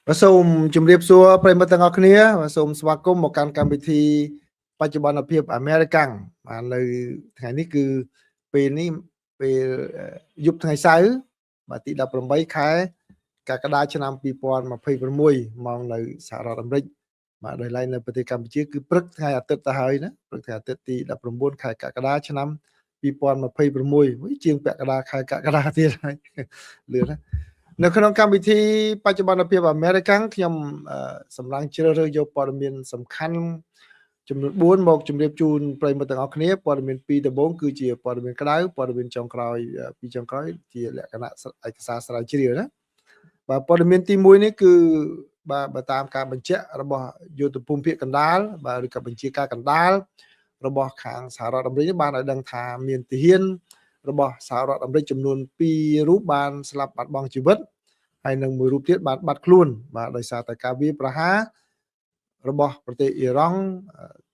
បាទសូមជម្រាបសួរប្រិយមិត្តទាំងអស់គ្នាបាទសូមស្វាគមន៍មកកាន់កម្មវិធីបច្ចុប្បន្នភាពអាមេរិកាំងបាទនៅថ្ងៃនេះគឺពេលនេះពេលយប់ថ្ងៃសៅរ៍បាទទី18ខែកក្កដាឆ្នាំ2026ម៉ោងនៅសហរដ្ឋអាមេរិកបាទដោយឡែកនៅប្រទេសកម្ពុជាគឺព្រឹកថ្ងៃអាទិត្យទៅហើយណាព្រឹកថ្ងៃអាទិត្យទី19ខែកក្កដាឆ្នាំ2026វិញជាងពាក់កណ្ដាលខែកក្កដាទៀតហើយលឿនណានៅក្នុងកម្មវិធីបច្ចុប្បន្នភាពអាមេរិកាំងខ្ញុំសម្លឹងជ្រើសរើសយកព័ត៌មានសំខាន់ចំនួន4មកជម្រាបជូនប្រិយមិត្តទាំងអស់គ្នាព័ត៌មាន2ដំបូងគឺជាព័ត៌មានក្តៅព័ត៌មានចុងក្រោយពីរចុងក្រោយជាលក្ខណៈឯកសារស្រាវជ្រាវណាបាទព័ត៌មានទី1នេះគឺបាទបើតាមការបញ្ជាក់របស់យោធភូមិភាគកណ្ដាលបាទឬក៏បញ្ជាការកណ្ដាលរបស់ខាងសហរដ្ឋអាមេរិកបានឲ្យដឹងថាមានទាហានរបស់សហរដ្ឋអាមេរិកចំនួន2រូបបានស្លាប់បាត់បង់ជីវិតហើយនឹងមួយរូបទៀតបានបាត់ខ្លួនបាទដោយសារតែការវាយប្រហាររបស់ប្រទេសអ៊ីរ៉ង់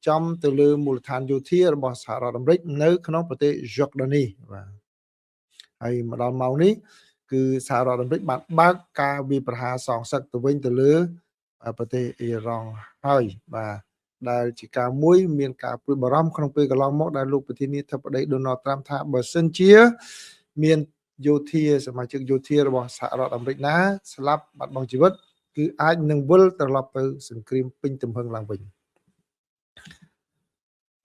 ចំទៅលើមូលដ្ឋានយោធារបស់សហរដ្ឋអាមេរិកនៅក្នុងប្រទេសយ៉ូដានីបាទហើយមកដល់ម៉ោងនេះគឺសហរដ្ឋអាមេរិកបានបើកការវាយប្រហារសងសឹកទៅវិញទៅលើប្រទេសអ៊ីរ៉ង់ហើយបាទដែលជាការមួយមានការព្រួយបារម្ភក្នុងពេលកន្លងមកដែលលោកប្រធានាធិបតីដូណាល់ត្រាំថាបើសិនជាមានយោធាសមាជិកយោធារបស់សហរដ្ឋអាមេរិកណាស្លាប់បាត់បង់ជីវិតគឺអាចនឹងវិលត្រឡប់ទៅសង្គ្រាមពេញទំហឹងឡើងវិញ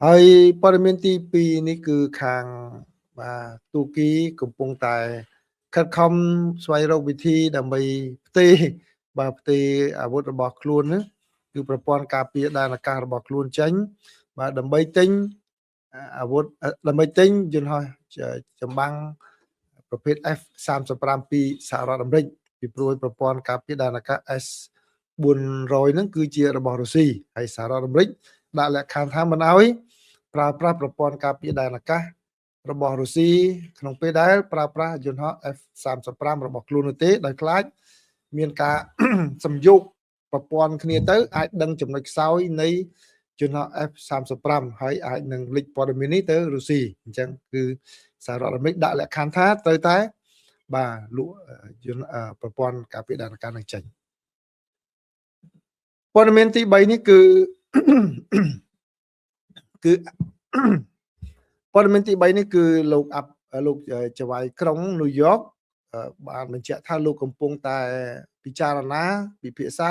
ហើយព័ត៌មានទី2នេះគឺខាងបាទទូគីកំពុងតែខិតខំស្វែងរកវិធីដើម្បីផ្ទេរបាទផ្ទេរអាវុធរបស់ខ្លួនណាគឺប្រព័ន្ធការពារដែនអាកាសរបស់ខ្លួនចេញបាទដើម្បីទិញអាវុធដើម្បីទិញយន្តហោះចម្បាំងប្រភេទ F35 ពីសហរដ្ឋអាមេរិកពីព្រោះប្រព័ន្ធការពារដែនអាកាស S 400ហ្នឹងគឺជារបស់រុស្ស៊ីហើយសហរដ្ឋអាមេរិកដាក់លក្ខខណ្ឌថាមិនអោយប្រើប្រាស់ប្រព័ន្ធការពារដែនអាកាសរបស់រុស្ស៊ីក្នុងពេលដែលប្រើប្រាស់យន្តហោះ F35 របស់ខ្លួននោះទេដោយខ្លាចមានការ សំយោគប្រព័ន្ធគ្នាទៅអាចដឹងចំណុចខ្សោយនៃយន្តហោះ F35 ហើយអាចនឹងលេចព័ត៌មាននេះទៅរុស្ស៊ីអញ្ចឹងគឺសហរដ្ឋអាមេរិកដាក់លក្ខខណ្ឌថាត្រូវតែបាទលក់យន្តប្រព័ន្ធការពារដែនអាកាសនឹងចេញព័ត៌មានទី3នេះគឺគឺព័ត៌មានទី3នេះគឺលោកអាប់លោកចៅហ្វាយក្រុងញូវយ៉កបានបញ្ជាក់ថាលោកកំពុងតែពិចារណាពិភាក្សា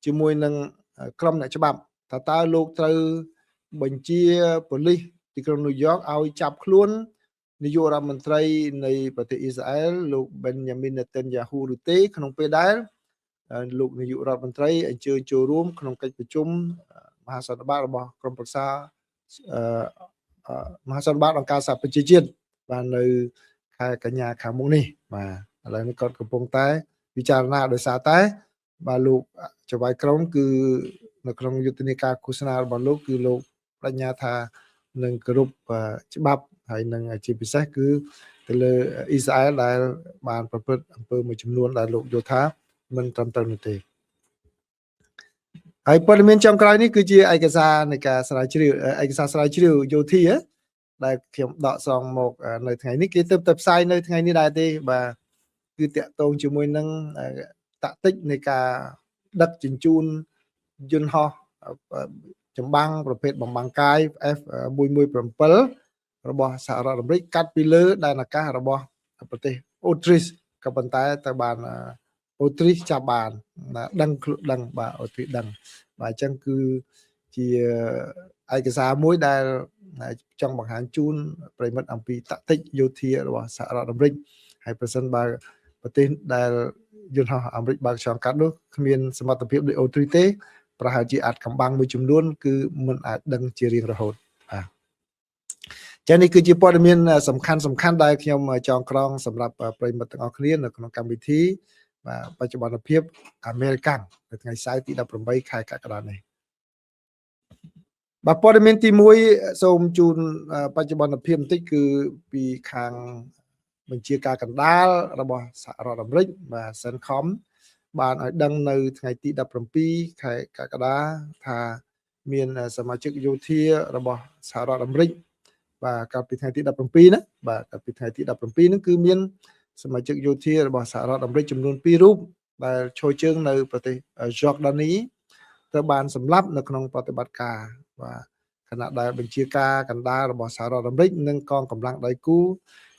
ជាមួយនឹងក្រុមអ្នកច្បាប់ថាតើលោកត្រូវបញ្ជាប៉ូលីសទីក្រុងញូវយ៉កឲ្យចាប់ខ្លួននាយករដ្ឋមន្ត្រីនៃប្រទេសអ៊ីស្រាអែលលោកបេនយ៉ាមីននេតាន់យ៉ាហ៊ូឬទេក្នុងពេលដែលលោកនាយករដ្ឋមន្ត្រីអញ្ជើញចូលរួមក្នុងកិច្ចប្រជុំមហាសន្និបាតរបស់ក្រុមប្រឹក្សាមហាសន្និបាតអង្គការសហប្រជាជាតិបាទនៅខែកញ្ញាខាងមុខនេះបាទឥឡូវនេះគាត់កំពុងតែពិចារណាដោយសារតែបាទលោកចៅហ្វាយក្រុងគឺនៅក្នុងយុទ្ធនាការឃោសនារបស់លោកគឺលោកបញ្ញាថានឹងគោរពច្បាប់ហើយនឹងជាពិសេសគឺទៅលើអ៊ីស្រាអែលដែលបានប្រព្រឹត្តអំពើមួយចំនួនដែលលោកយល់ថាមិនត្រឹមត្រូវនោះទេហើយព័ត៌មានចុងក្រោយនេះគឺជាឯកសារនៃការស្រាវជ្រាវឯកសារស្រាវជ្រាវយោធាដែលខ្ញុំដកស្រង់មកនៅថ្ងៃនេះគេទើបតែផ្សាយនៅថ្ងៃនេះដែរទេបាទគឺតាក់ទងជាមួយនឹងតាក់ទិចនៃការដឹកជញ្ជូនយន្តហោះចម្បាំងប្រភេទបំបាំងកាយ F117 របស់សហរដ្ឋអាមេរិកកាត់ពីលើដែនអាកាសរបស់ប្រទេសអូទ្រីសក៏ប៉ុន្តែទៅបានអូទ្រីសចាប់បានដឹងដឹងបាទអូទ្រីសដឹងបាទអញ្ចឹងគឺជាឯកសារមួយដែលចង់បង្ហាញជូនប្រិយមិត្តអំពីតាក់ទិចយោធារបស់សហរដ្ឋអាមេរិកហើយប្រសិនបើប្រទេសដែលយន្តហោះអាមេរិកបើកឆ្លងកាត់នោះគ្មានសមត្ថភាពដូចអូទ្រីសទេប្រហែលជាអាចកំបាំងមួយចំនួនគឺមិនអាចដឹងជារៀងរហូតបាទចា៎នេះគឺជាព័ត៌មានសំខាន់សំខាន់ដែលខ្ញុំចងក្រងសម្រាប់ប្រិយមិត្តទាំងអស់គ្នានៅក្នុងកម្មវិធីបាទបច្ចុប្បន្នភាពអាមេរិកាំងនៅថ្ងៃសៅរ៍ទី18ខែកក្កដានេះបាទព័ត៌មានទី1សូមជូនបច្ចុប្បន្នភាពបន្តិចគឺពីខាងបញ្ជាការកណ្ដាលរបស់សហរដ្ឋអាមេរិកបាទ CENTCOM បានឲ្យដឹងនៅថ្ងៃទី17ខែកក្កដាថាមានសមាជិកយោធារបស់សហរដ្ឋអាមេរិកបាទកាលពីថ្ងៃទី17ណាបាទកាលពីថ្ងៃទី17ហ្នឹងគឺមានសមាជិកយោធារបស់សហរដ្ឋអាមេរិកចំនួន2រូប ដែលឈរជើងនៅប្រទេសយ៉័រដានីត្រូវបានសម្លាប់នៅក្នុងប្រតិបត្តិការបាទខណៈដែលបញ្ជាការកណ្ដាលរបស់សហរដ្ឋអាមេរិកនិងកងកម្លាំងដៃគូ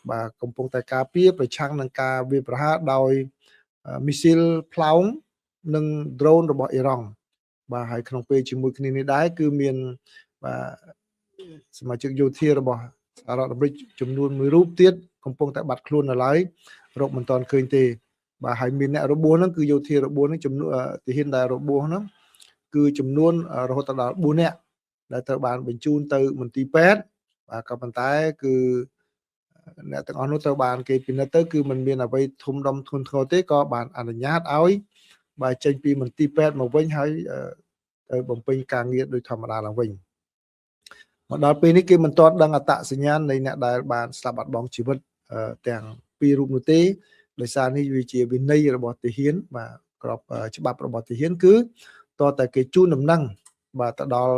បាទកំពុងតែការពារប្រឆាំងនឹងការវាយប្រហារដោយមីស៊ីលផ្លោងនិង drone របស់អ៊ីរ៉ង់បាទហើយក្នុងពេលជាមួយគ្នានេះដែរគឺមានបាទសមាជិកយោធារបស់សហរដ្ឋអាមេរិកចំនួនមួយរូបទៀតកំពុងតែបាត់ខ្លួននៅឡើយរកមិនទាន់ឃើញទេបាទហើយមានអ្នករបួសហ្នឹងគឺយោធារបួសហ្នឹងចំនួនទាហានដែលរបួសហ្នឹងគឺចំនួនរហូតដល់4នាក់ដែលត្រូវបានបញ្ជូនទៅមន្ទីរពេទ្យបាទក៏ប៉ុន្តែគឺអ្នកទាំងអស់នោះត្រូវបានគេពិនិត្យទៅគឺมันមានអ្វីធំដុំធ្ងន់ធ្ងរទេក៏បានអនុញ្ញាតឲ្យបាទចេញពីមន្ទីរពេទ្យមកវិញហើយទៅបំពេញការងារដោយធម្មតាឡើងវិញមកដល់ពេលនេះគេមិនទាន់ដឹងអត្តសញ្ញាណនៃអ្នកដែលបានស្លាប់បាត់បង់ជីវិតទាំងពីររូបនោះទេដោយសារនេះវាជាវិន័យរបស់ទាហានបាទក្របច្បាប់របស់ទាហានគឺតើតែគេជូនដំណឹងបាទទៅដល់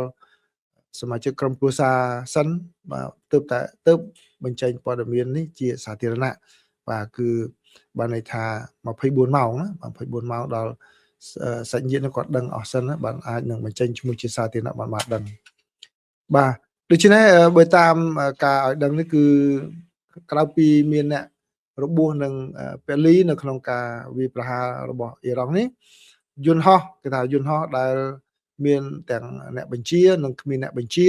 សមាជិកក្រុមគ្រួសារសិនបាទទើបតែទើបបញ្ចេញព័ត៌មាននេះជាសាធារណៈបាទគឺបានន័យថា24ម៉ោងណា24ម៉ោងដល់សាច់ញាតិគាត់ដឹងអស់សិនបានអាចនឹងបញ្ចេញឈ្មោះជាសាធារណៈបានបានដឹងបាទដូច្នេះបើតាមការឲ្យដឹងនេះគឺក្រៅពីមានអ្នករបួសនឹងពលីនៅក្នុងការវាយប្រហាររបស់អ៊ីរ៉ង់នេះយន្តហោះគេថាយន្តហោះដែលមានទាំងអ្នកបញ្ជានិងគ្មានអ្នកបញ្ជា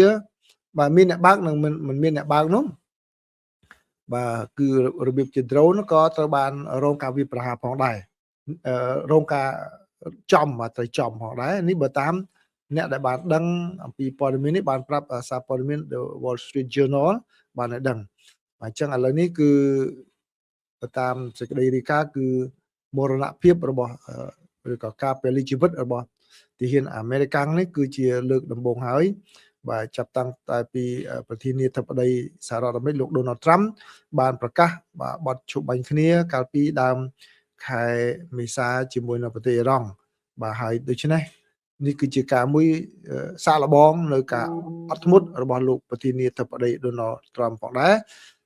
បាទមានអ្នកបើកនិងមិនមានអ្នកបើកនោះបាទគឺរបៀបជា drone ក៏ត្រូវបានរងការវាយប្រហារផងដែររងការចំបាទត្រូវចំផងដែរនេះបើតាមអ្នកដែលបានដឹងអំពីព័ត៌មាននេះបានប្រាប់សារព័ត៌មាន The Wall Street Journal បានឲ្យដឹងបាទអញ្ចឹងឥឡូវនេះគឺតាមសេចក្តីរាយការណ៍គឺមរណភាពរបស់ឬក៏ការពលីជីវិតរបស់ទាហានអាមេរិកនេះគឺជាលើកដំបូងហើយបាទចាប់តាំងតែពីប្រធានាធិបតីសហរដ្ឋអាមេរិកលោក Donald Trump បានប្រកាសបាទបទឈប់បាញ់គ្នាកាលពីដើមខែមេសាជាមួយនៅប្រទេសអ៊ីរ៉ង់បាទហើយដូច្នេះនេះគឺជាការមួយសាកល្បងនៅការអត់ធ្មត់របស់លោកប្រធានាធិបតី Donald Trump ផងដែរ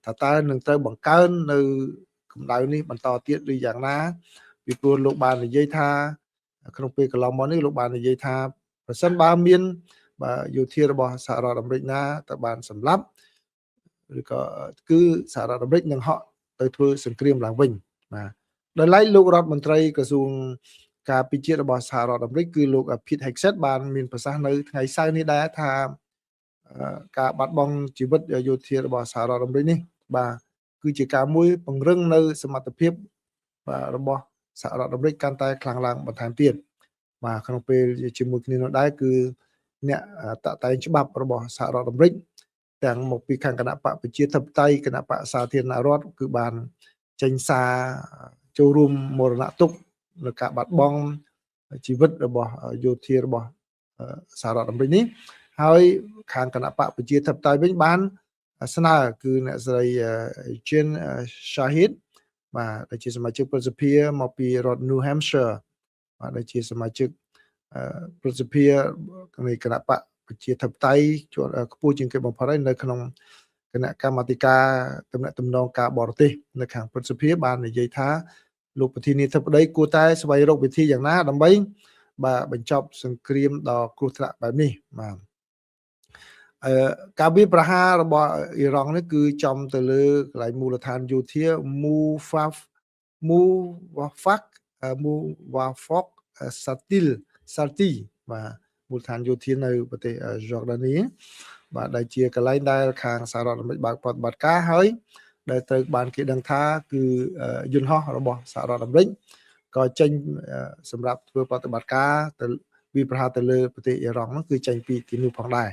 ថាតើនឹងត្រូវបង្កើននៅកម្ដៅនេះបន្តទៀតឬយ៉ាងណាពីព្រោះលោកបាននិយាយថាក្នុងពេលកន្លងមកនេះលោកបាននិយាយថាប្រសិនបើមានបាទយោធារបស់សហរដ្ឋអាមេរិកណាទៅបានសម្លាប់ឬក៏គឺសហរដ្ឋអាមេរិកនឹងហក់ទៅធ្វើសង្គ្រាមឡើងវិញបាទដោយឡែកលោករដ្ឋមន្ត្រីក្រសួងការពិជាតិរបស់សហរដ្ឋអាមេរិកគឺលោក Pete Hegseth បានមានប្រសាសន៍នៅថ្ងៃសៅរ៍នេះដែរថាការបាត់បង់ជីវិតយោធារបស់សហរដ្ឋអាមេរិកនេះបាទគឺជាការមួយពង្រឹងនៅសមត្ថភាពបាទរបស់សហរដ្ឋអាមេរិកកាន់តែខ្លាំងឡើងបន្ថែមទៀតបាទក្នុងពេលជាមួយគ្នានោះដែរគឺអ្នកតតែងច្បាប់របស់សហរដ្ឋអាមេរិកទាំងមកពីខាងគណៈបកប្រជាធិបតេយ្យគណៈបកសាធារណរដ្ឋគឺបានចេញសារចូលរួមមរណទុក្ខនៅការបាត់បង់ជីវិតរបស់យោធារបស់សហរដ្ឋអាមេរិកនេះហើយខាងគណៈបកប្រជាធិបតេយ្យវិញបានស្នើគឺអ្នកស្រី Jen Shahid បាទដែលជាសមាជិកព្រឹទ្ធសភាមកពីរដ្ឋ New Hampshire បាទដែលជាសមាជិកព្រឹទ្ធសភានៃគណៈបកប្រជាធិបតេយ្យជាប់ខ្ពស់ជាងគេបំផុតហើយនៅក្នុងគណៈកម្មាធិការទំនាក់ទំនងការបរទេសនៅខាងព្រឹទ្ធសភាបាននិយាយថាលោកប្រធានាធិបតីគួរតែស្វែងរកវិធីយ៉ាងណាដើម្បីបាទបញ្ចប់សង្គ្រាមដ៏គ្រោះថ្នាក់បែបនេះបាទអឺការវាយប្រហាររបស់អ៊ីរ៉ង់នេះគឺចំទៅលើកន្លែងមូលដ្ឋានយោធា Muwafaq Satil Salti បាទមូលដ្ឋានយោធានៅប្រទេសយ៉័រដានីបាទដែលជាកន្លែងដែលខាងសហរដ្ឋអាមេរិកបើកប្រតិបត្តិការហើយដែលត្រូវបានគេដឹងថាគឺយន្តហោះរបស់សហរដ្ឋអាមេរិកក៏ចេញសម្រាប់ធ្វើប្រតិបត្តិការទៅវាប្រហារទៅលើប្រទេសអ៊ីរ៉ង់នោះគឺចេញពីទីនោះផងដែរ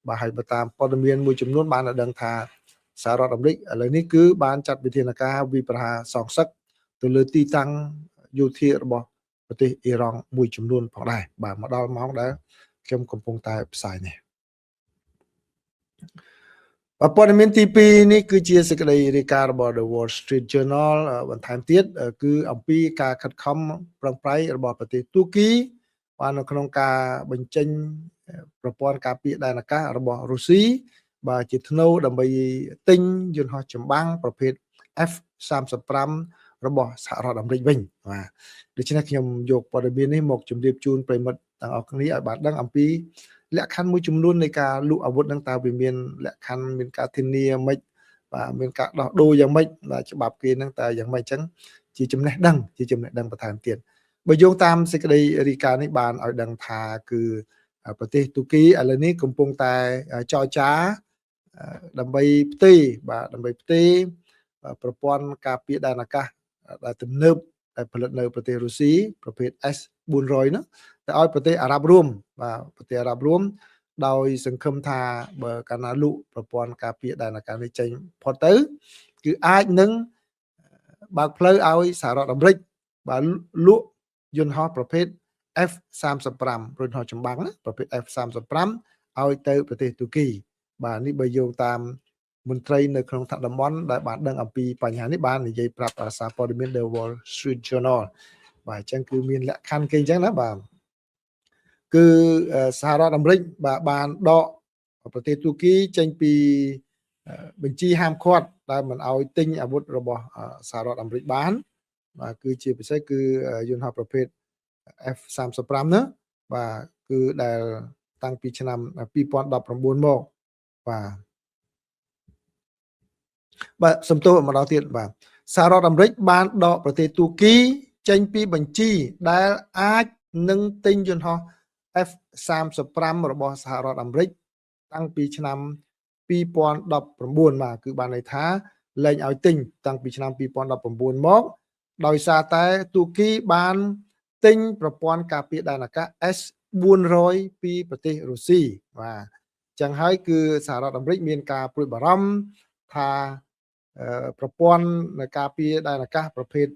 បាទហើយបើតាមព័ត៌មានមួយចំនួនបានដឹងថាសហរដ្ឋអាមេរិកឥឡូវនេះគឺបានចាត់វិធានការវាយប្រហារសងសឹកទៅលើទីតាំងយោធារបស់ប្រទេសអ៊ីរ៉ង់មួយចំនួនផងដែរបាទមកដល់ម៉ោងដែលខ្ញុំកំពុងតែផ្សាយនេះបាទព័ត៌មានទី2នេះគឺជាសេចក្តីរាយការណ៍របស់ The Wall Street Journal បន្ថែមទៀតគឺអំពីការខិតខំប្រឹងប្រែងរបស់ប្រទេសទូគីបាននៅក្នុងការបញ្ចេញប្រព័ន្ធការពារដែនអាកាសរបស់រុស្ស៊ីបាទជាធ្នូដើម្បីទិញយន្តហោះចម្បាំងប្រភេទ F35 របស់សហរដ្ឋអាមេរិកវិញបាទដូច្នេះខ្ញុំយកព័ត៌មាននេះមកជម្រាបជូនប្រិមិត្តទាំងអស់គ្នាឲ្យបានដឹងអំពីលក្ខខណ្ឌមួយចំនួននៃការលក់អាវុធនឹងតើវាមានលក្ខខណ្ឌមានការធានាម៉េចបាទមានការដោះដូរយ៉ាងម៉េចបាទច្បាប់គេនឹងតើយ៉ាងម៉េចអញ្ចឹងជាចំណេះដឹងជាចំណេះដឹងបន្ថែមទៀតបើយោងតាមសេចក្តីរាយការណ៍នេះបានឲ្យដឹងថាគឺប្រទេសទូគីឥឡូវនេះកំពុងតែចរចាដើម្បីផ្ទេរបាទដើម្បីផ្ទេរប្រព័ន្ធការពារដែនអាកាសដែលទំនើបដែលផលិតនៅប្រទេសរុស្ស៊ីប្រភេទ S400 នោះទៅឲ្យប្រទេសអារ៉ាប់រួមបាទប្រទេសអារ៉ាប់រួមដោយសង្ឃឹមថាបើកាលណាលក់ប្រព័ន្ធការពារដែនអាកាសនេះចេញផុតទៅគឺអាចនឹងបើកផ្លូវឲ្យសហរដ្ឋអាមេរិកបាទលក់យន្តហោះប្រភេទ F35 រថយន្តចម្បាំងណាប្រភេទ F35 ឲ្យទៅប្រទេសទូគីបាទនេះបើយោងតាមមន្ត្រីនៅក្នុងថ្នាក់តំបន់ដែលបានដឹងអំពីបញ្ហានេះបាននិយាយប្រាប់សារព័ត៌មាន The Wall Street Journal បាទអញ្ចឹងគឺមានលក្ខខណ្ឌគេអញ្ចឹងណាបាទគឺសហរដ្ឋអាមេរិកបាទបានដកប្រទេសទូគីចេញពីបញ្ជីហាមឃាត់ដែលមិនឲ្យទិញអាវុធរបស់សហរដ្ឋអាមេរិកបានបាទគឺជាពិសេសគឺយន្តហោះប្រភេទ F35 ណាបាទគឺដែលតាំងពីឆ្នាំ2019មកបាទបាទសំទោសម្ដងទៀតបាទសហរដ្ឋអាមេរិកបានដកប្រទេសទូគីចេញពីបញ្ជីដែលអាចនឹងទិញយន្តហោះ F35 របស់សហរដ្ឋអាមេរិកតាំងពីឆ្នាំ2019បាទគឺបានន័យថាលែងឲ្យទិញតាំងពីឆ្នាំ2019មកដោយសារតែទូគីបានទិញប្រព័ន្ធការពារដែនអាកាស S400 ពីប្រទេសរុស្ស៊ីបាទចឹងហើយគឺសហរដ្ឋអាមេរិកមានការព្រួយបារម្ភថាប្រព័ន្ធការពារដែនអាកាសប្រភេទ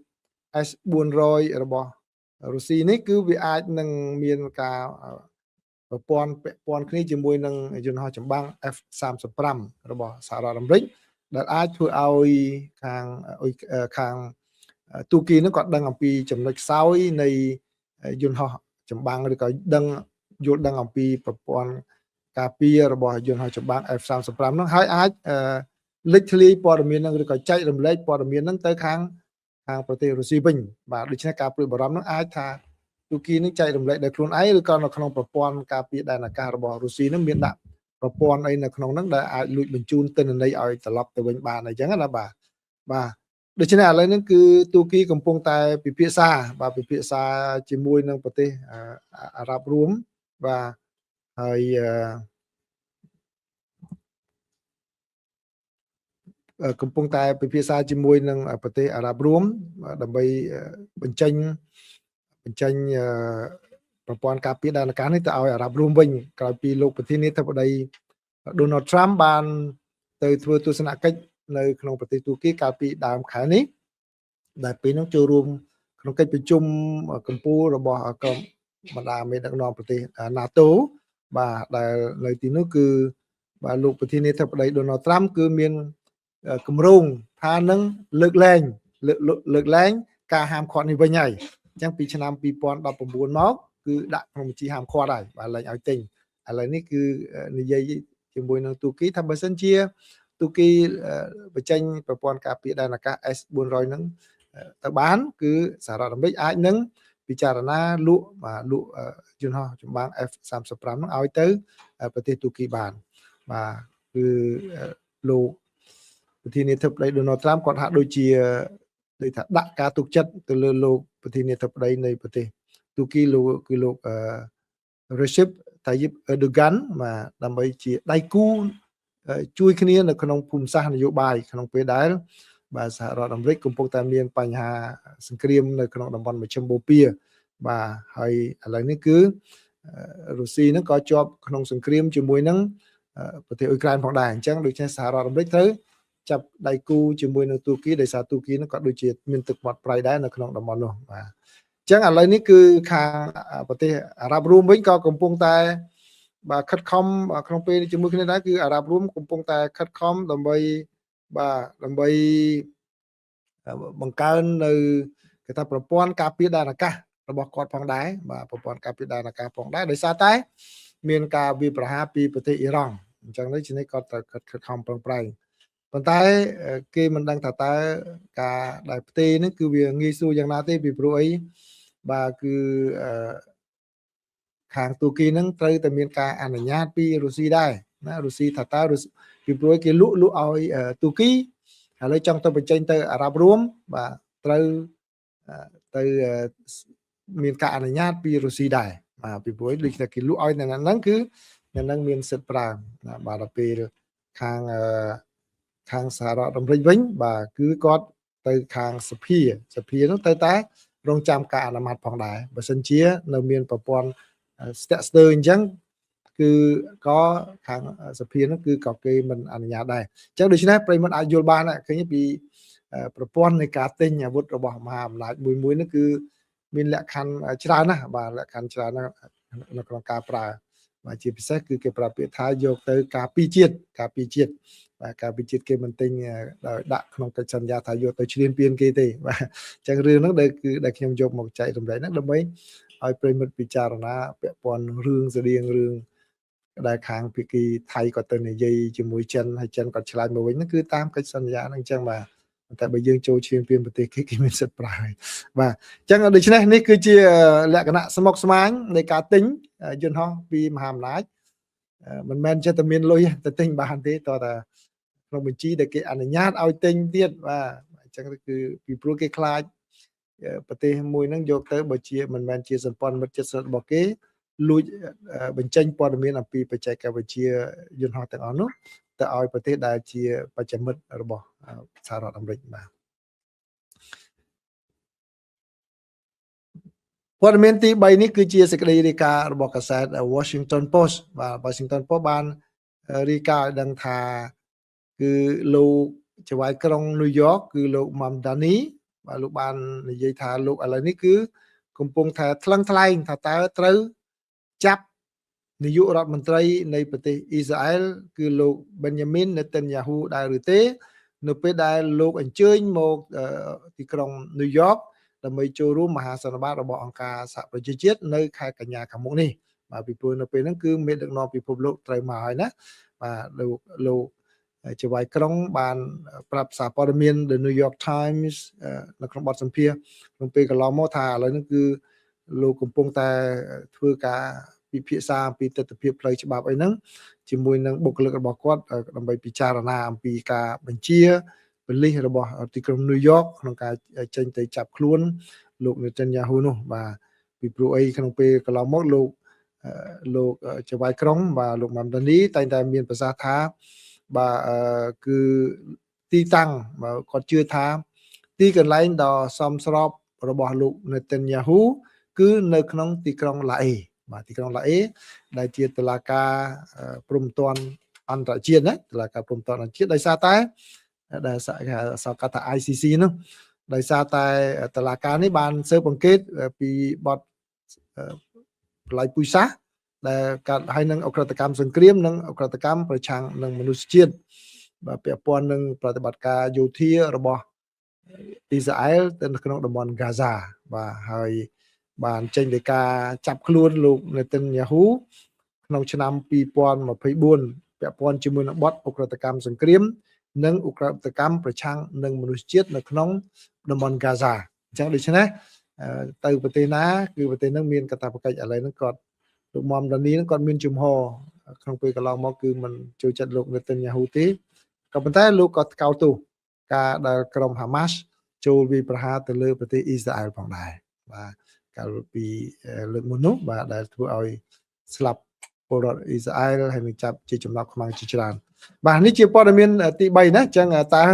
S400 របស់រុស្ស៊ីនេះគឺវាអាចនឹងមានការប្រព័ន្ធពាក់ព័ន្ធគ្នាជាមួយនឹងយន្តហោះចម្បាំង F35 របស់សហរដ្ឋអាមេរិកដែលអាចធ្វើឲ្យខាងខាងទូគីនឹងក៏ដឹងអំពីចំណុចខ្សោយនៃយន្តហោះចម្បាំងឬក៏ដឹងយល់ដឹងអំពីប្រព័ន្ធការពាររបស់យន្តហោះចម្បាំង F35 ហ្នឹងហើយអាចលេចធ្លាយព័ត៌មានហ្នឹងឬក៏ចែករំលែកព័ត៌មានហ្នឹងទៅខាងខាងប្រទេសរុស្ស៊ីវិញបាទដូច្នេះការព្រួយបារម្ភហ្នឹងអាចថាទូគីនឹងចែករំលែកដោយខ្លួនឯងឬក៏នៅក្នុងប្រព័ន្ធការពារដែនអាកាសរបស់រុស្ស៊ីហ្នឹងមានដាក់ប្រព័ន្ធអីនៅក្នុងហ្នឹងដែលអាចលួចបញ្ជូនទិន្នន័យឲ្យត្រឡប់ទៅវិញបានអញ្ចឹងណាបាទបាទដូច្នេះឥឡូវនេះគឺទូគីកំពុងតែពិភាក្សាបាទពិភាក្សាជាមួយនឹងប្រទេសអារ៉ាប់រួមបាទហើយកំពុងតែពិភាក្សាជាមួយនឹងប្រទេសអារ៉ាប់រួមដើម្បីបញ្ចេញបញ្ចេញប្រព័ន្ធការពារដែនអាកាសនេះទៅឲ្យអារ៉ាប់រួមវិញក្រោយពីលោកប្រធានាធិបតី Donald Trump បានទៅធ្វើទស្សនកិច្ចនៅក្នុងប្រទេសទូគីកាលពីដើមខែនេះដែលពេលនោះចូលរួមក្នុងកិច្ចប្រជុំកម្ពុជារបស់ក្រុមបណ្ដាមេដឹកនាំប្រទេស NATO បាទដែលនៅទីនោះគឺបាទលោកប្រធានាធិបតី Donald Trump គឺមានគម្រោងថានឹងលើកលែងលើកលើកលែងការហាមឃាត់នេះវិញហើយអញ្ចឹងពីឆ្នាំ2019មកគឺដាក់ក្នុងបញ្ជីហាមឃាត់ហើយបាទលែងឲ្យទិញឥឡូវនេះគឺនិយាយជាមួយនឹងទូគីថាបើសិនជាទូគីបញ្ចេញប្រព័ន្ធការពារដែនអាកាស S400 ហ្នឹងទៅបានគឺសហរដ្ឋអាមេរិកអាចនឹងពិចារណាលក់បាទលក់យន្តហោះចម្បាំង F35 ហ្នឹងឲ្យទៅប្រទេសទូគីបានបាទគឺលោកប្រធានាធិបតី Donald Trump គាត់ហាក់ដូចជាដូចថាដាក់ការទុកចិត្តទៅលើលោកប្រធានាធិបតីនៃប្រទេសទូគីលោកគឺលោក Recep Tayyip Erdogan បាទដើម្បីជាដៃគូជួយគ្នានៅក្នុងភូមិសាស្ត្រនយោបាយក្នុងពេលដែលបាទសហរដ្ឋអាមេរិកកំពុងតែមានបញ្ហាសង្គ្រាមនៅក្នុងតំបន់មជ្ឈិមបូព៌ាបាទហើយឥឡូវនេះគឺរុស្ស៊ីហ្នឹងក៏ជាប់ក្នុងសង្គ្រាមជាមួយនឹងប្រទេសអ៊ុយក្រែនផងដែរអញ្ចឹងដូច្នេះសហរដ្ឋអាមេរិកត្រូវចាប់ដៃគូជាមួយនឹងទូគីដោយសារទូគីហ្នឹងក៏ដូចជាមានទឹកមាត់ប្រៃដែរនៅក្នុងតំបន់នោះបាទអញ្ចឹងឥឡូវនេះគឺខាងប្រទេសអារ៉ាប់រួមវិញក៏កំពុងតែបាទខិតខំក្នុងពេលជាមួយគ្នាដែរគឺអារ៉ាប់រួមកំពុងតែខិតខំដើម្បីបាទដើម្បីបង្កើននៅគេថាប្រព័ន្ធការពារដែនអាកាសរបស់គាត់ផងដែរបាទប្រព័ន្ធការពារដែនអាកាសផងដែរដោយសារតែមានការវាយប្រហារពីប្រទេសអ៊ីរ៉ង់អញ្ចឹងនេះជានេះគាត់ត្រូវខិតខំប្រឹងប្រែង ប៉ុន្តែគេមិនដឹងថាតើការដែលផ្ទេរហ្នឹងគឺវាងាយស្រួលយ៉ាងណាទេពីព្រោះអីបាទគឺខាងទូគីហ្នឹងត្រូវតែមានការអនុញ្ញាតពីរុស្ស៊ីដែរណារុស្ស៊ីថាតើពីព្រោះគេលក់ឲ្យទូគីឥឡូវចង់ទៅបញ្ចេញទៅអារ៉ាប់រួមបាទត្រូវទៅមានការអនុញ្ញាតពីរុស្ស៊ីដែរបាទពីព្រោះដូចតែគេលក់ឲ្យនៅហ្នឹងគឺនៅហ្នឹងមានសិទ្ធិប្រើណាបាទដល់ពេលខាងសហរដ្ឋអាមេរិកវិញបាទគឺគាត់ទៅខាងសភានោះទៅតែរងចាំការអនុម័តផងដែរបើសិនជានៅមានប្រព័ន្ធស្ទាក់ស្ទើរអញ្ចឹងគឺក៏ខាងសភានោះគឺក៏គេមិនអនុញ្ញាតដែរអញ្ចឹងដូច្នេះប្រិយមិត្តអាចយល់បានឃើញពីប្រព័ន្ធនៃការទិញអាវុធរបស់មហាអំណាចមួយមួយនោះគឺមានលក្ខខណ្ឌច្រើនណាស់បាទលក្ខខណ្ឌច្រើនណាស់នៅក្នុងការប្រើបាទជាពិសេសគឺគេប្រើពាក្យថាយកទៅការពារជាតិបាទការពារជាតិគេមិនទិញដោយដាក់ក្នុងកិច្ចសន្យាថាយកទៅឈ្លានពានគេទេបាទអញ្ចឹងរឿងហ្នឹងដែលគឺដែលខ្ញុំយកមកចែករំលែកហ្នឹងដើម្បីឲ្យប្រិយមិត្តពិចារណាពាក់ព័ន្ធរឿងស្តៀងរឿងដែលខាងភាគីថៃក៏ទៅនិយាយជាមួយចិនហើយចិនក៏ឆ្លើយមកវិញហ្នឹងគឺតាមកិច្ចសន្យាហ្នឹងអញ្ចឹងបាទតែបើយើងចូលឈ្លានពានប្រទេសគេគេមានសិទ្ធិប្រើហើយបាទអញ្ចឹងដូច្នេះនេះគឺជាលក្ខណៈស្មុគស្មាញនៃការទិញយន្តហោះពីមហាអំណាចមិនមែនចេះតែមានលុយទៅទិញបានទេតោះតែក្នុងបញ្ជីដែលគេអនុញ្ញាតឲ្យទិញទៀតបាទអញ្ចឹងគឺពីព្រោះគេខ្លាចប្រទេសមួយហ្នឹងយកទៅបើជាមិនមែនជាសម្ព័ន្ធមិត្តជិតស្និទ្ធរបស់គេលួចបញ្ចេញព័ត៌មានអំពីបច្ចេកវិទ្យាយន្តហោះទាំងអស់នោះទៅឲ្យប្រទេសដែលជាបច្ចេមិត្តរបស់សហរដ្ឋអាមេរិកបាទព័ត៌មានទី3នេះគឺជាសេចក្តីរាយការណ៍របស់កាសែត Washington Post បាទ Washington Post បានរាយការណ៍ឲ្យដឹងថាគឺលោកចៅហ្វាយក្រុងញូវយ៉កគឺលោក Mamdani បាទលោកបាននិយាយថាលោកឥឡូវនេះគឺកំពុងថាថ្លឹងថ្លែងថាតើត្រូវចាប់នាយករដ្ឋមន្ត្រីនៃប្រទេសអ៊ីស្រាអែលគឺលោក Benjamin Netanyahu ដែរឬទេនៅពេលដែលលោកអញ្ជើញមកទីក្រុងញូវយ៉កដើម្បីចូលរួមមហាសន្និបាតរបស់អង្គការសហប្រជាជាតិនៅខែកញ្ញាខាងមុខនេះបាទពីព្រោះនៅពេលហ្នឹងគឺមេដឹកនាំពិភពលោកត្រូវមកហើយណាបាទលោកចៅហ្វាយក្រុងបានប្រាប់សារព័ត៌មាន The New York Times នៅក្នុងបទសម្ភាសន៍ក្នុងពេលកន្លងមកថាឥឡូវនេះគឺលោកកំពុងតែធ្វើការពិភាក្សាអំពីទិដ្ឋភាពផ្លូវច្បាប់អីហ្នឹងជាមួយនឹងបុគ្គលិករបស់គាត់ដើម្បីពិចារណាអំពីការបញ្ជាប៉ូលីសរបស់ទីក្រុងញូវយ៉កក្នុងការចេញទៅចាប់ខ្លួនលោក Netanyahu នោះបាទពីព្រោះអីក្នុងពេលកន្លងមកលោកចៅហ្វាយក្រុងបាទលោក Mamdani តែងតែមានប្រសាសន៍ថាបាទគឺទីតាំងបាទគាត់ជឿថាទីកន្លែងដ៏សមស្របរបស់លោក Netanyahu គឺនៅក្នុងទីក្រុងឡាអេបាទទីក្រុងឡាអេដែលជាតុលាការព្រហ្មទណ្ឌអន្តរជាតិណាតុលាការព្រហ្មទណ្ឌអន្តរជាតិដោយសារតែដែលសកថា ICC នោះដោយសារតែតុលាការនេះបានស៊ើបអង្កេតពីបទប្រល័យពូជសាសន៍ដែលកាត់ហើយនឹងអក្រិតកម្មសង្គ្រាមនិងអក្រិតកម្មប្រឆាំងនឹងមនុស្សជាតិបាទពាក់ព័ន្ធនឹងប្រតិបត្តិការយោធារបស់អ៊ីស្រាអែលទៅក្នុងតំបន់ហ្គាហ្សាបាទហើយបានចេញដីកាចាប់ខ្លួនលោក Netanyahu ក្នុងឆ្នាំ2024ពាក់ព័ន្ធជាមួយនឹងបទឧក្រិដ្ឋកម្មសង្គ្រាមនិងឧក្រិដ្ឋកម្មប្រឆាំងនឹងមនុស្សជាតិនៅក្នុងតំបន់ហ្គាហ្សាអញ្ចឹងដូច្នេះទៅប្រទេសណាគឺប្រទេសហ្នឹងមានកាតព្វកិច្ចឥឡូវហ្នឹងគាត់លោក Mamdani ហ្នឹងគាត់មានជំហរក្នុងពេលកន្លងមកគឺមិនចូលចិត្តលោក Netanyahu ទេក៏ប៉ុន្តែលោកក៏ថ្កោលទោសការដែលក្រុម Hamas ចូលវាយប្រហារទៅលើប្រទេសអ៊ីស្រាអែលផងដែរបាទកាលពីលើកមុននោះបាទដែលធ្វើឲ្យស្លាប់ពលរដ្ឋអ៊ីស្រាអែលហើយនឹងចាប់ជាចំណាប់ខ្មាំងជាច្រើនបាទនេះជាព័ត៌មានទី3ណាអញ្ចឹងតើ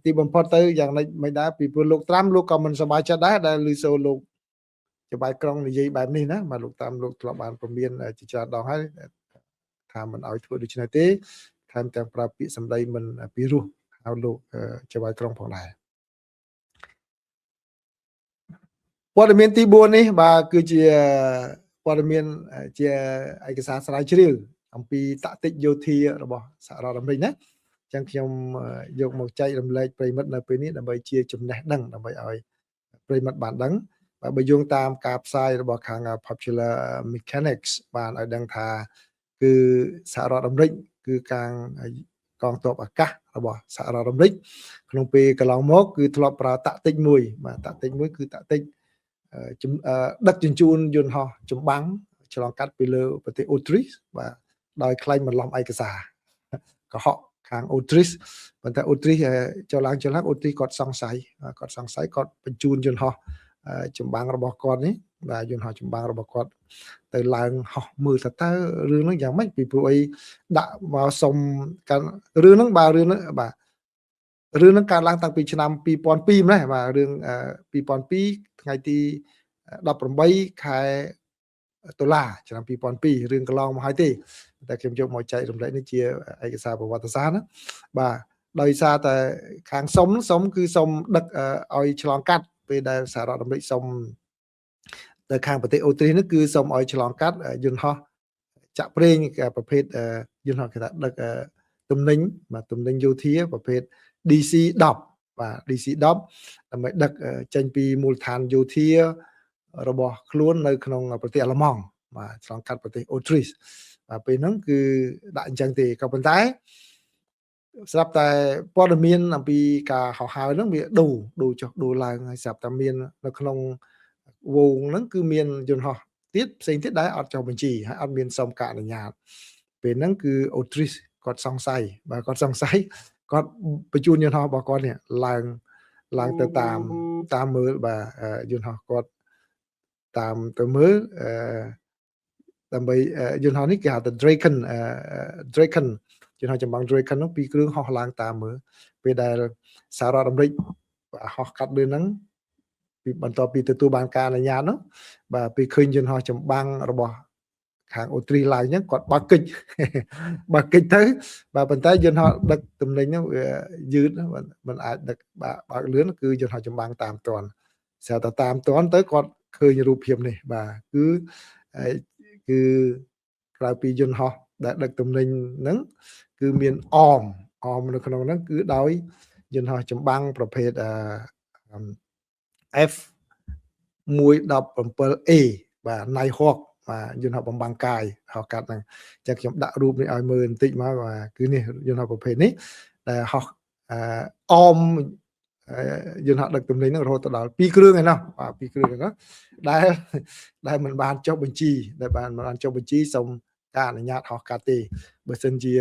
ទីបំផុតទៅយ៉ាងម៉េចមិនដែរពីព្រោះលោកត្រាំលោកក៏មិនសប្បាយចិត្តដែរដែលឮសូរលោកចៅហ្វាយក្រុងនិយាយបែបនេះណាបាទលោកត្រាំលោកធ្លាប់បានព្រមានជាច្រើនដងហើយថាមិនឲ្យធ្វើដូច្នេះទេថែមទាំងប្រើពាក្យសម្ដីមិនពីរោះហៅលោកចៅហ្វាយក្រុងផងដែរព័ត៌មានទី4នេះបាទគឺជាព័ត៌មានជាឯកសារស្រាវជ្រាវអំពីតាក់ទិកយោធារបស់សហរដ្ឋអាមេរិកណាអញ្ចឹងខ្ញុំយកមកចែករំលែកប្រិយមិត្តនៅពេលនេះដើម្បីជាចំណេះដឹងដើម្បីឲ្យប្រិយមិត្តបានដឹងបាទបើយោងតាមការផ្សាយរបស់ខាង Popular Mechanics បានឲ្យដឹងថាគឺសហរដ្ឋអាមេរិកគឺការ កងទ័ពអាកាសរបស់សហរដ្ឋអាមេរិកក្នុងពេលកន្លងមកគឺធ្លាប់ប្រើតាក់ទិចមួយបាទតាក់ទិចមួយគឺតាក់ទិចដឹកជញ្ជូនយន្តហោះចម្បាំងឆ្លងកាត់ពីលើប្រទេសអូទ្រីសបាទដោយក្លែងបន្លំឯកសារកុហកខាងអូទ្រីសប៉ុន្តែអូទ្រីសចុះឡើងចុះឡើងអូទ្រីសគាត់សង្ស័យគាត់សង្ស័យគាត់បញ្ជូនយន្តហោះចម្បាំងរបស់គាត់នេះបាទយន្តហោះចម្បាំងរបស់គាត់ទៅឡើងហោះមើលថាតើរឿងហ្នឹងយ៉ាងម៉េចពីព្រោះអីដាក់មកសុំកាន់រឿងហ្នឹងបាទរឿងហ្នឹងបាទរឿងហ្នឹងកើតឡើងតាំងពីឆ្នាំ2002ម្លេះបាទរឿង2002ថ្ងៃទី18ខែតុលាឆ្នាំ2002រឿងកន្លងមកហើយទេតែខ្ញុំយកមកចែករំលែកនេះជាឯកសារប្រវត្តិសាស្ត្រណាបាទដោយសារតែខាងសុំសុំគឺសុំដឹកឲ្យឆ្លងកាត់ពេលដែលសហរដ្ឋអាមេរិកសុំទៅខាងប្រទេសអូទ្រីសនេះគឺសូមឲ្យឆ្លងកាត់យន្តហោះចាក់ប្រេងប្រភេទយន្តហោះគេថាដឹកទំនិញបាទទំនិញយោធាប្រភេទ DC 10បាទ DC 10ដើម្បីដឹកចេញពីមូលដ្ឋានយោធារបស់ខ្លួននៅក្នុងប្រទេសអាល្លឺម៉ង់បាទឆ្លងកាត់ប្រទេសអូទ្រីសបាទពេលហ្នឹងគឺដាក់អញ្ចឹងទេក៏ប៉ុន្តែស្រាប់តែព័ត៌មានអំពីការហោះហើរហ្នឹងវាដូរដូរចុះដូរឡើងហើយស្រាប់តែមាននៅក្នុងវងហ្នឹងគឺមានយន្តហោះទៀតផ្សេងទៀតដែលអត់ចុះបញ្ជីហើយអត់មានសុំការអនុញ្ញាតពេលហ្នឹងគឺអូទ្រីសគាត់សង្ស័យបាទគាត់សង្ស័យគាត់បញ្ជូនយន្តហោះរបស់គាត់នេះឡើងឡើងទៅតាមតាមមើលបាទយន្តហោះគាត់តាមទៅមើលអឺដើម្បីយន្តហោះនេះគេហៅថា Draken យន្តហោះចម្បាំង Draken នោះពីរគ្រឿងហោះឡើងតាមមើលពេលដែលសហរដ្ឋអាមេរិកហោះកាត់លឿនហ្នឹងពីបន្ទាប់ពីទទួលបានការអនុញ្ញាតនោះបាទពេលឃើញយន្តហោះចម្បាំងរបស់ខាងអូទ្រីសឡើងអញ្ចឹងគាត់បើកកិច្ចបើកកិច្ចទៅបាទប៉ុន្តែយន្តហោះដឹកទំនិញហ្នឹងវាយឺតมันអាចដឹកបើកលឿនគឺយន្តហោះចម្បាំងតាមទាន់ស្រាប់តែតាមទាន់ទៅគាត់ឃើញរូបភាពនេះបាទគឺគឺក្រៅពីយន្តហោះដែលដឹកទំនិញហ្នឹងគឺមានអមអមនៅក្នុងហ្នឹងគឺដោយយន្តហោះចម្បាំងប្រភេទ F 117A បាទ Nighthawk បាទយន្តហោះបំបាំងកាយហោះកាត់ហ្នឹងអញ្ចឹងខ្ញុំដាក់រូបនេះឲ្យមើលបន្តិចមកបាទគឺនេះយន្តហោះប្រភេទនេះដែលហោះអមយន្តហោះដឹកទំនិញហ្នឹងរហូតដល់2គ្រឿងឯណោះបាទ2គ្រឿងឯណោះដែលដែលមិនបានចុះបញ្ជីដែលបានមិនបានចុះបញ្ជីសូមការអនុញ្ញាតហោះកាត់ទេបើសិនជា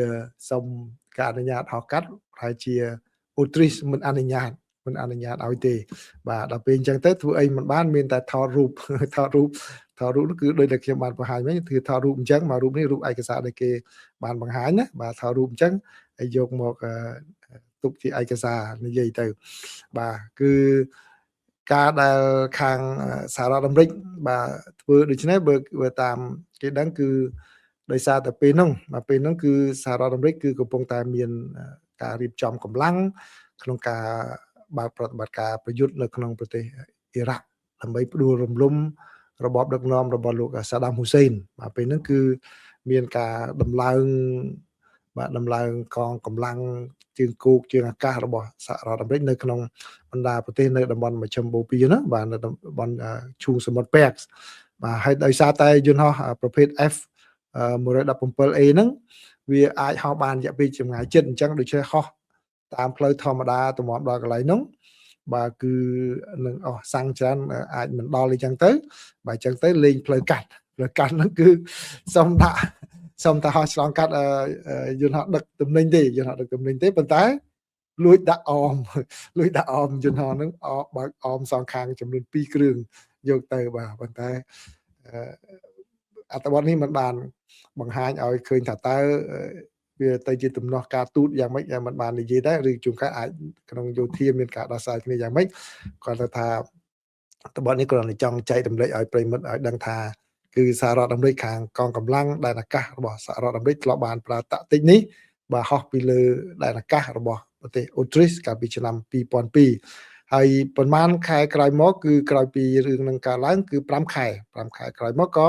សូមការអនុញ្ញាតហោះកាត់ប្រហែលជាអូទ្រីសមិនអនុញ្ញាតមិនអនុញ្ញាតឲ្យទេបាទដល់ពេលអញ្ចឹងទៅធ្វើអីមិនបានមានតែថតរូបថតរូបថតរូបគឺដូចតែខ្ញុំបានបង្ហាញវិញគឺថតរូបអញ្ចឹងមករូបនេះរូបឯកសារដែលគេបានបង្ហាញណាបាទថតរូបអញ្ចឹងហើយយកមកទុកជាឯកសារនិយាយទៅបាទគឺការដែលខាងសហរដ្ឋអាមេរិកបាទធ្វើដូច្នេះបើតាមគេដឹងគឺដោយសារតែពេលហ្នឹងបាទពេលហ្នឹងគឺសហរដ្ឋអាមេរិកគឺកំពុងតែមានការរៀបចំកម្លាំងក្នុងការបើកប្រតិបត្តិការប្រយុទ្ធនៅក្នុងប្រទេសអ៊ីរ៉ាក់ដើម្បីផ្ដួលរំលំរបបដឹកនាំរបស់លោកសាដាមហ៊ូសេនបាទពេលហ្នឹងគឺមានការដំឡើងបាទដំឡើងកងកម្លាំងជើងគោកជើងអាកាសរបស់សហរដ្ឋអាមេរិកនៅក្នុងបណ្ដាប្រទេសនៅតំបន់មជ្ឈិមបូព៌ាណាបាទនៅតំបន់ឈូងសមុទ្រប៉ែកបាទហើយដោយសារតែយន្តហោះប្រភេទ F 117A ហ្នឹងវាអាចហោះបានរយៈពេលចម្ងាយជិតអញ្ចឹងដូច្នេះហោះតាមផ្លូវធម្មតាទម្រាំដល់កន្លែងហ្នឹងបាទគឺនឹងអស់សាំងច្រើនអាចមិនដល់អីចឹងទៅបាទអញ្ចឹងទៅលេងផ្លូវកាត់ផ្លូវកាត់ហ្នឹងគឺសុំដាក់សុំតែហោះឆ្លងកាត់យន្តហោះដឹកទំនិញទេយន្តហោះដឹកទំនិញទេប៉ុន្តែលួចដាក់អមលួចដាក់អមយន្តហោះហ្នឹងអបើកអមសងខាងចំនួន2គ្រឿងយកទៅបាទប៉ុន្តែអត្ថបទនេះมันបានបង្ហាញឲ្យឃើញថាតើវាទៅជាទំនាស់ការទូតយ៉ាងម៉េចមិនបាននិយាយដែរឬជួនកាលអាចក្នុងយោធាមានការដោះស្រាយគ្នាយ៉ាងម៉េចគាត់ថាអត្ថបទនេះគ្រាន់តែចង់ចែករំលែកឲ្យប្រិយមិត្តឲ្យដឹងថាគឺសហរដ្ឋអាមេរិកខាងកងកម្លាំងដែនអាកាសរបស់សហរដ្ឋអាមេរិកធ្លាប់បានប្រើតាក់ទិចនេះបាទហោះពីលើដែនអាកាសរបស់ប្រទេសអូទ្រីសកាលពីឆ្នាំ2002ហើយប្រហែលខែក្រោយមកគឺក្រោយពីរឿងនឹងកើតឡើងគឺ5ខែ5ខែក្រោយមកក៏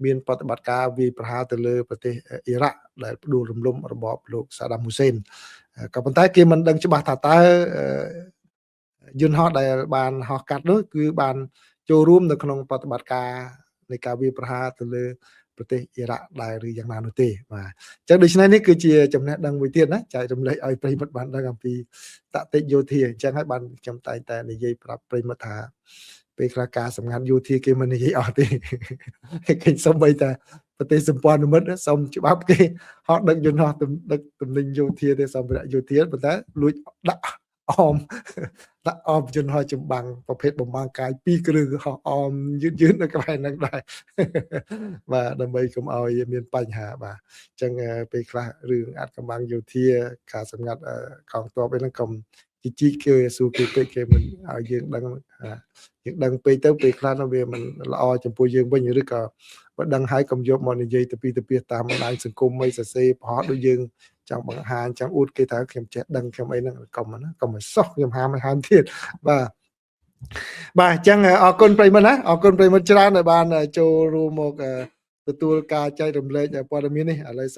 មានប្រតិបត្តិការវាយប្រហារទៅលើប្រទេសអ៊ីរ៉ាក់ដែលផ្ដួលរំលំរបបលោកសាដាមហ៊ូសេនក៏ប៉ុន្តែគេមិនដឹងច្បាស់ថាតើយន្តហោះដែលបានហោះកាត់នោះគឺបានចូលរួមនៅក្នុងប្រតិបត្តិការនៃការវាយប្រហារទៅលើប្រ ប្រទេសអ៊ីរ៉ាក់ដែរឬយ៉ាងណានោះទេបាទអញ្ចឹងដូច្នេះនេះគឺជាចំណេះដឹងមួយទៀតណាចែករំលែកឲ្យប្រិយមិត្តបានដឹងអំពីតតិយោធាអញ្ចឹងហើយបានខ្ញុំតែងតែនិយាយប្រាប់ប្រិយមិត្តថាពេលខ្លះការសម្ងាត់យោធាគេមិននិយាយអស់ទេគេសំបីតែប្រទេសសម្ព័ន្ធមិត្តសុំច្បាប់គេហោះដឹកយន្តហោះដឹកទំនិញយោធាទេសម្ភារៈយោធាប៉ុន្តែលួចដាក់អមដាក់អមយន្តហោះចម្បាំងប្រភេទបំបាំងកាយពីរគ្រឿងហោះអមយឺតយឺតនៅកន្លែងហ្នឹងដែរបាទដើម្បីកុំឲ្យមានបញ្ហាបាទអញ្ចឹងពេលខ្លះរឿងអាថ៌កំបាំងយោធាការសម្ងាត់កងទ័ពអីហ្នឹងកុំជីជីគេសួរគេពេកគេមិនឲ្យយើងដឹងយើងដឹងពេកទៅពេលខ្លះវាមិនល្អចំពោះយើងវិញឬក៏បើដឹងហើយកុំយកមកនិយាយទៅពីទៅពីតាមបណ្ដាញសង្គមអីសរសេរផុសដូចយើងចង់បង្ហាញចង់អួតគេថាខ្ញុំចេះដឹងខ្ញុំអីហ្នឹងកុំណាកុំឲ្យសោះខ្ញុំហាមឲ្យហាមទៀតបាទបាទអញ្ចឹងអរគុណប្រិយមិត្តណាអរគុណប្រិយមិត្តច្រើនដែលបានចូលរួមមកទទួលការចែករំលែកព័ត៌មាននេះឥឡូវ។